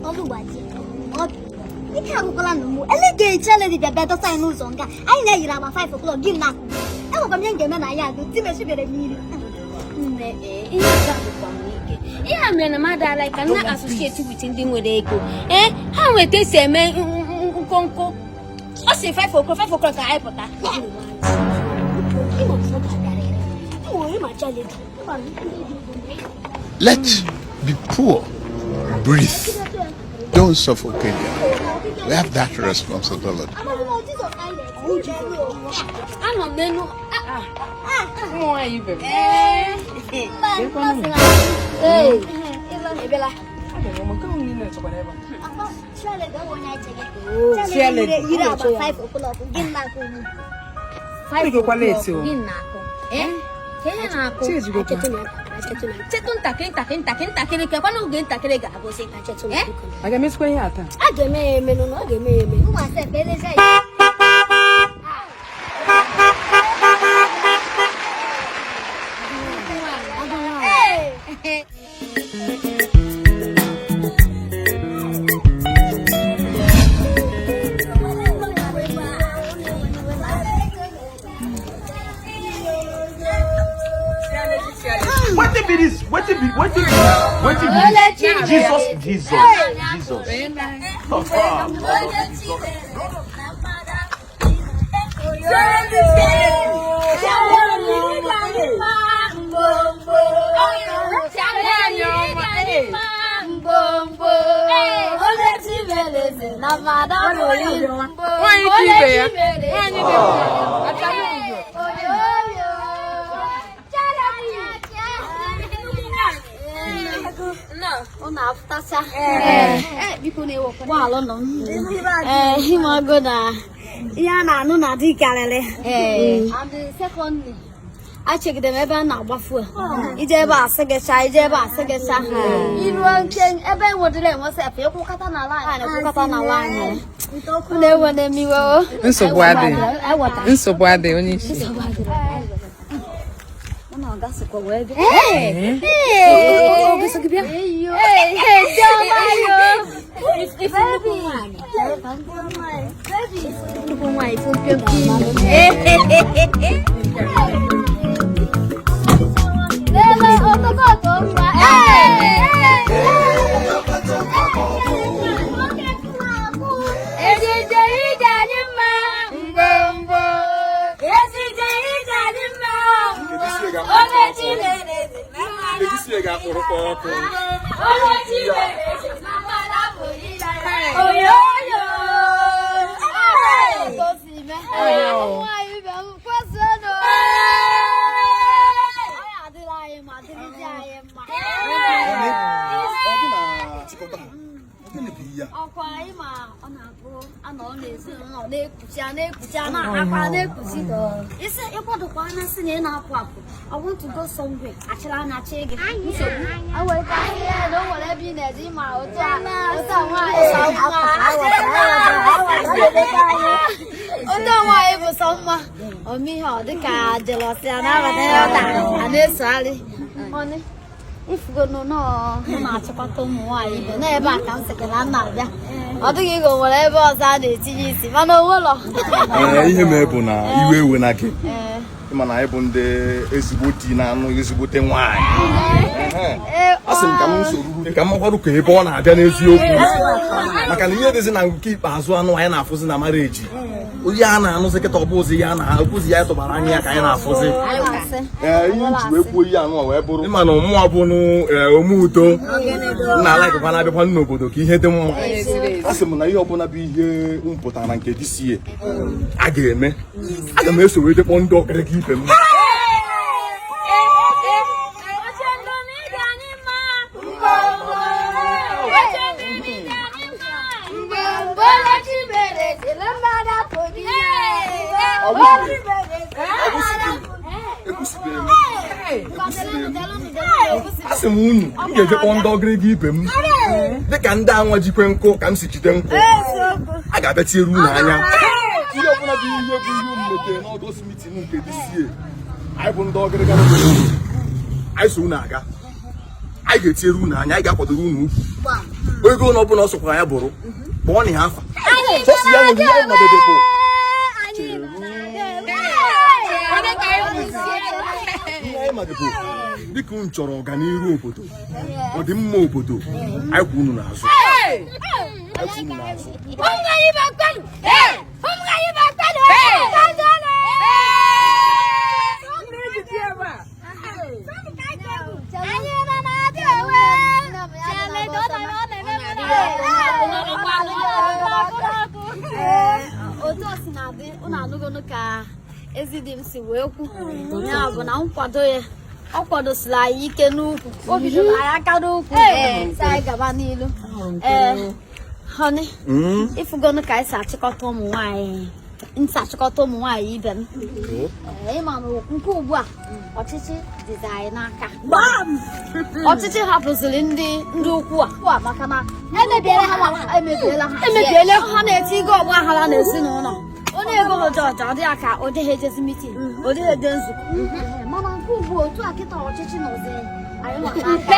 Ọlụ gbajie. Ike agwụkwala na mụ. Ele ga-eche lady bịa bịa dọsa anyị n'ụzọ nga. Anyị na-eyiri agba 5 o'clock gị na akụ. Enwekwa m ihe m ga-eme na ya agụ. Di m esibere m nri. Nne, ihe nke a bụkwa m ike. Ihe a mere na mmadụ ala ka na associate with ndị nwere ego. Ee, ha nwere ka esi eme nkonko. Ọ sị 5 o'clock, 5 o'clock ka anyị pụta. Let the poor breathe. Don't suffocate them. We have that responsibility. Anọ m n'elu. Ụmụ nwaanyị ibe m. Ee, ị bịala. Nke m niile chọkwara ebe a. Yiri agba 5 o'clock gị na akụ. Egokwala late o. Gị na-akụ. Ee, ka ihe na-akụ. Chi ejigokwa. Chetụ ntakịrị ntakịrị ntakịrị ntakịrị kekwana oge ntakịrị ga-agụsị. Ee? A ga-emezikwa ihe a taa? A ga-eme ya eme nụ, ọ ga-eme ya eme. Wetin be this? Wetin be wetin be wetin be this? Jesus, Jesus, Jesus. Nwaanyị ka ibe ya. Nwaanyị dị mma. Achara ugo. Ee, ịmago na ihe a na-anụ na di karịrị. And secondly, achegide m ebe a na-agba fuel. Ije ebe a sị gị chaa, ije ebe a sị gị chaa. Iruo nke ebe enwedịrị enwe sef, ịkwụkọta na line, ịkwụkọta na line. Unu ewena m iwe o. Nsogbu adịghị. Nsogbu adịghị onye isi. Ọkwa ịma ọ na-abụ anọ n'ezinụlọ na-ekuchi a na-ekuchi a na-akwa na-ekuchi isi ịkwadokwa anya sị na ị na-apụ apụ. I want to go somewhere. Achịla anya chi gị nsogbu na o nwere ebe ị na-eje ịma otu a otu a nwaanyị sọ mma otu a nwaanyị bụ sọ mma ome ihe ọ dịka jealousy a na-abata ya ụta a na-esogharị ọnị ifugo nọ na-achịkọta ụmụ nwaanyị ibe na ebe a ka m sị na m na-abịa ọ dịghị ka o nwere ebe ọzọ a na-etinye isi mana o nwelọ. Ee, ihe mee bụ na iwe ewe na gị ịma na anyị bụ ndị ezigbo di na-anụ ezigbote nwaanyị. A sị m ka m soro ka m makwarụ ka ebe ọ na-abịa n'eziokwu, maka na ihe dịzi na nke ikpeazụ anụ anyị na-afụzi na marriage onye a na-anụzi kịta ọ bụzi ya na ọbụzi ya tụbara anya ya ka anyị na-afụzi. Ee, ihe m ji wee kwuo ihe anụ a wee bụrụ ịma na mụnwa bụ omeudo nna alaikwa na-abịakwa n'obodo ka ihe dị mma. A sị m na ihe ọbụla bụ ihe m pụtara na nke DCA a ga-eme, aga m eso wee dekpọ ndị ọkịrịka ibe m. A sị m unu m ga-eje kpọọ ndị ọgịrịga ibe m dịka ndị anwa jikwe nkụ ka m si jide nkụ a ga-abịa tinyere unu anya ihe ọbụla bụ ihe bụ ihe unu metere n'August meeting nke DCA. Anyị bụ ndị ọgịrịga n'obodo anyị so unu aga. Anyị ga-etinyere unu anya, anyị ga-akwadoro unu ukwu. Ego na ọbụla ọ sọkwara ya bụrụ, kpọọ na ya afa. Sọsọ ya nwere ihe ọnọdụ bụ. Ihe anyị madụ bụ dịka unu chọrọ ọganiru obodo, ọdịmma obodo, anyị kwụ unu n'azụ. Anyị kwụ unu n'azụ. Otu o si na-adị, unu anụgonu ka ezi di m si wee kwu. Ya bụ na nkwado ya, ọ kwadosiri anyị ike n'ukwu, o bidoro anyị aka n'ukwu, sị anyị gaba n'ilu. Ee, honey, ịfụgonu ka anyị si achịkọta ụmụ nwaanyị, m si achịkọta ụmụ nwaanyị ibe m. Ee, ịma na nke ugbu a ọchịchị dịzi anyị n'aka. Ọchịchị hapụziri ndị ndị ukwu a maka na emebiela ha, emebiela ha, emebiela ha, na-eti ego ọgba aghara n'ezinụlọ. Onye ego jọjọ ọ dịghị ka ọ dịghị ejezi meeting, ọ dịghị eje nzukọ. Mana nke ugbu a, otu a kịta ọchịchị nọzi anyị nwa n'aka.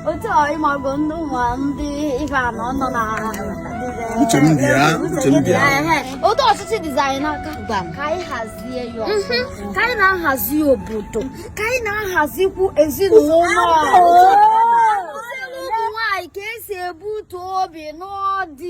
Otu a ịmago ndị ụmụ ndị ife anọ nọ na Uche m dị ya, uche m dị ya. Otu ọchịchị dịzi anyị n'aka, ka anyị hazie ya ọfụma, ka anyị na-ahazi obodo, ka anyị na-ahazikwu ezinụlọ, ụmụ nwaanyị ka esi ebutu obi n'ọdị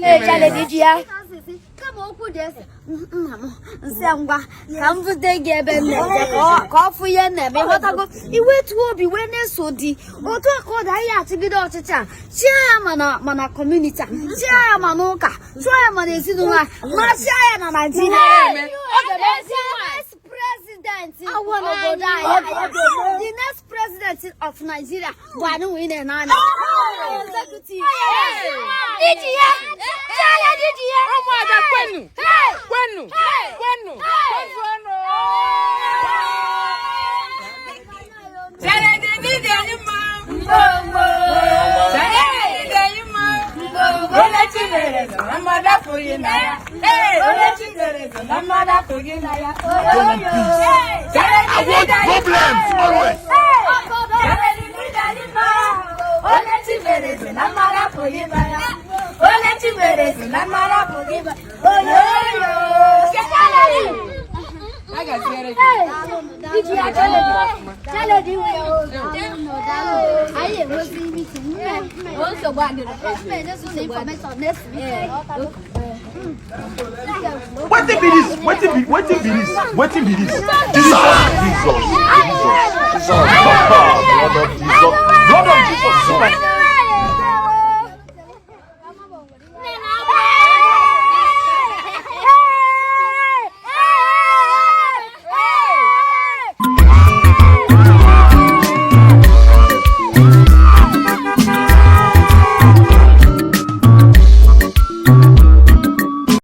kama okwu dị ese. Nna m nsị ya, ngwa ka m bute gị ebe m na-eje ka ọ fụ ihe m na-eme. Ịghọtago, iwetu obi wee na-eso di. Otu a ka ọ dị, anyị achịgide ọchịchị a, chịa ya mana community a, chịa ya ma n'ụka, chụọ ya ma n'ezinụlọ a, ma chịa ya na Naijiria. The next president obodo anyị, the next president of Nigeria bụ anyị nwee na-ene anya. Executive. Iji ya challenge, iji ya. Ụmụada kwenu, kwenu, kwenu, kwezuonụ. Chalede ndị anyị mma. Chalede ndị anyị mma. Onye Chinere zọ na mmadụ apụghị na ya. Onye Chinere zọ na mmadụ apụghị na ya. I want problems always. Chalede ndị anyị mma. Onye Chinere zọ na mmadụ apụghị na ya. Onye Chinere zọ na mmadụ apụghị na ya. Oyoyo. A gaziere gị. Iji ya challenge, challenge iwe ya. Anyị enwezi meeting Nsogbu adịrọ. Mme enyezi unu information next week. Wetin be this? Wetin be, wetin be this? Wetin be this? Jesus, Jesus, Jesus, Jesus, blood of Jesus, blood of Jesus.